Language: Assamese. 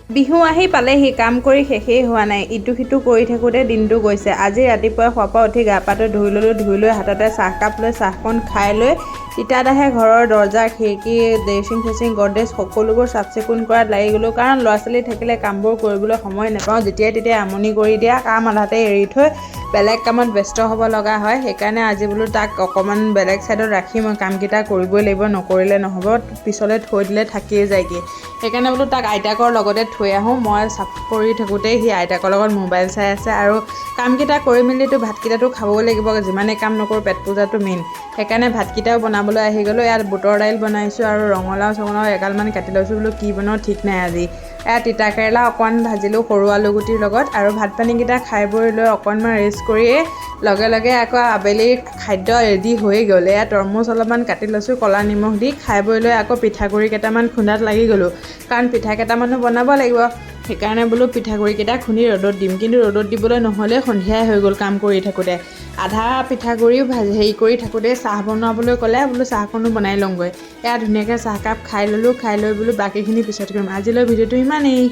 বিহু আহি পালেহি, কাম কৰি শেষেই হোৱা নাই। ইটো সিটো কৰি থাকোঁতে দিনটো গৈছে। আজি ৰাতিপুৱা শোৱাৰ পৰা উঠি গা পাটো ধুই ল'লোঁ। ধুই লৈ হাততে চাহকাপ লৈ চাহকণ খাই লৈ তিতাদাহে ঘৰৰ দৰ্জা, খিৰিকী, ড্ৰেছিং চেচিং, গডৰেজ সকলোবোৰ চাফ চিকুণ কৰাত লাগি গ'লোঁ। কাৰণ ল'ৰা ছোৱালী থাকিলে কামবোৰ কৰিবলৈ সময় নাপাওঁ। যেতিয়াই তেতিয়াই আমনি কৰি দিয়া, কাম আধাতে এৰি থৈ বেলেগ কামত ব্যস্ত হ'ব লগা হয়। সেইকাৰণে আজি বোলো তাক অকণমান বেলেগ ছাইডত ৰাখি মই কামকেইটা কৰিবই লাগিব, নকৰিলে নহ'ব, পিছলৈ থৈ দিলে থাকিয়ে যায়গৈ। সেইকাৰণে বোলো তাক আইতাকৰ লগতে থৈ আহোঁ। মই চাফ কৰি থাকোঁতেই সি আইতাকৰ লগত মোবাইল চাই আছে। আৰু কামকেইটা কৰি মেলিতো ভাতকেইটাতো খাবই লাগিব, যিমানেই কাম নকৰোঁ পেট পূজাটো মেইন। সেইকাৰণে ভাতকেইটাও বনাবলৈ আহি গ'লোঁ। ইয়াত বুটৰ দাইল বনাইছোঁ আৰু ৰঙালাও চঙালাও এগালমান কাটি লৈছোঁ। বোলো কি বনাওঁ ঠিক নাই আজি। এয়া তিতা কেৰেলা অকণমান ভাজিলোঁ সৰু আলুগুটিৰ লগত। আৰু ভাত পানীকেইটা খাই বৈ লৈ অকণমান ৰেষ্ট কৰিয়ে লগে লগে আকৌ আবেলিৰ খাদ্য ৰেডি হৈয়ে গ'ল। এয়া তৰমুজ অলপমান কাটি লৈছোঁ ক'লা নিমখ দি। খাই বৈ লৈ আকৌ পিঠাগুড়ি কেইটামান খুন্দাত লাগি গ'লোঁ, কাৰণ পিঠা কেইটামানো বনাব লাগিব। সেইকাৰণে বোলো পিঠাগুড়িকেইটা খুন্দি ৰ'দত দিম। কিন্তু ৰ'দত দিবলৈ নহ'লে, সন্ধিয়াই হৈ গ'ল কাম কৰি থাকোঁতে। আধা পিঠাগুড়িও ভাজি হেৰি কৰি থাকোঁতে চাহ বনাবলৈ ক'লে, বোলো চাহকণো বনাই লওঁগৈ। এয়া ধুনীয়াকৈ চাহকাপ খাই ল'লোঁ। খাই লৈ বোলো বাকীখিনি পিছত কৰিম। আজিলৈ ভিডিঅ'টো ইমানেই।